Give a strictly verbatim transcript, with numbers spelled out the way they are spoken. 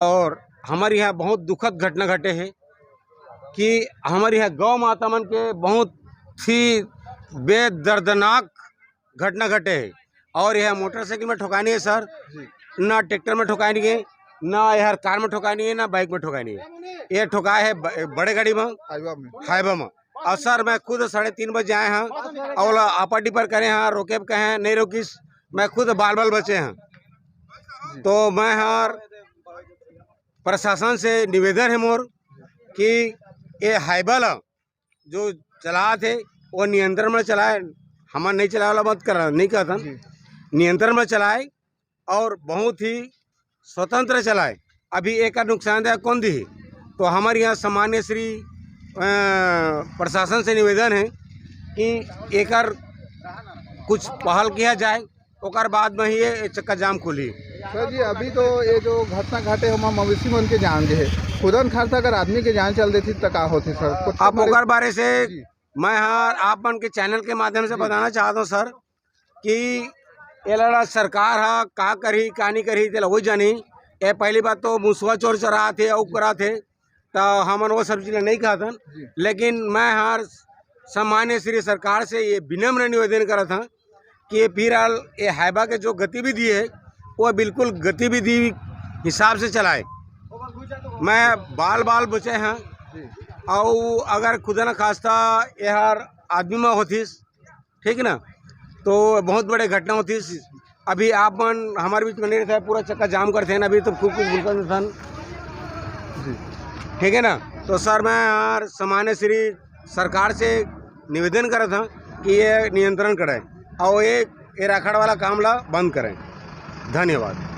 और हमर इहाँ बहुत दुखद घटना घटे हे कि हमर इहाँ गौ माता मन के बहुत ही बेदर्दनाक घटना घटे हे। और यह मोटरसाइकिल में ठोकानी है सर, जी। ना ट्रैक्टर में ठोकानी है, ना यह कार में ठोकानी है, ना बाइक में ठोकानी है। ये ठोकाए है ब-, बड़े गाड़ी में, हाईवा में। हाईवा में। और सर, मैं खुद साढ़े तीन बजे आए हैं और ओला अपर डिपर करे हैं, रोके कहे हैं, नहीं रोकिस, मैं खुद बाल बाल बचे हैं। तो मैं हर प्रशासन से निवेदन है मोर कि ये हाईवा ला जो चलात हे, वो नियंत्रण में चलाए। हमन नहीं चलाए वाला मत कर, नहीं कहतन, जी। नियंत्रण में चलाए और बहुत ही स्वतंत्र चलाए। अभी एकर नुकसानदायक कौन दिही? तो हमर यहाँ सम्मान्य श्री, अ, प्रशासन से निवेदन है कि एकर कुछ पहल किया जाए, ओकर बाद में ही ये चक्का जाम खुली। सर जी, अभी तो ये जो घटना घटे, ओमा मवेशी मन के जान गे हे, खुदन खार अगर आदमी के जान चल देती त का होती सर? कुछ अब हमारे ओकर बारे से जी। मैं हर आप मन के चैनल के माध्यम से जी। बताना चाहता हूँ सर कि एला सरकार ह का करही, का नहीं करही, तेला वही जानी। ये पहली बात तो मुसवा चोर चरात हे, अउ करात हे, त हमन वो सब चीज ला नहीं कहतन। जी। लेकिन मैं हर सम्मान्य श्री सरकार से ये विनम्र निवेदन करत हूँ कि ये फिलहाल ये हाईवा के जो गतिविधि है, वो बिल्कुल गतिविधि हिसाब से चलाए। मैं बाल बाल बचे हैं, जी। और अगर खुदा न खास्ता ये हर आदमी में होतीस, ठीक ना, तो बहुत बड़े घटना होतीस। अभी आप मन हमारे बीच में नहीं रहता है, पूरा चक्का जाम करते हैं, अभी तो खूब कुछ बोलता था। जी। ठीक है ना, तो सर, मैं यार सामान्य श्री सरकार से निवेदन करत हूँ कि ये नियंत्रण करें और ये, ये राखड़ वाला काम ला बंद करें। धन्यवाद।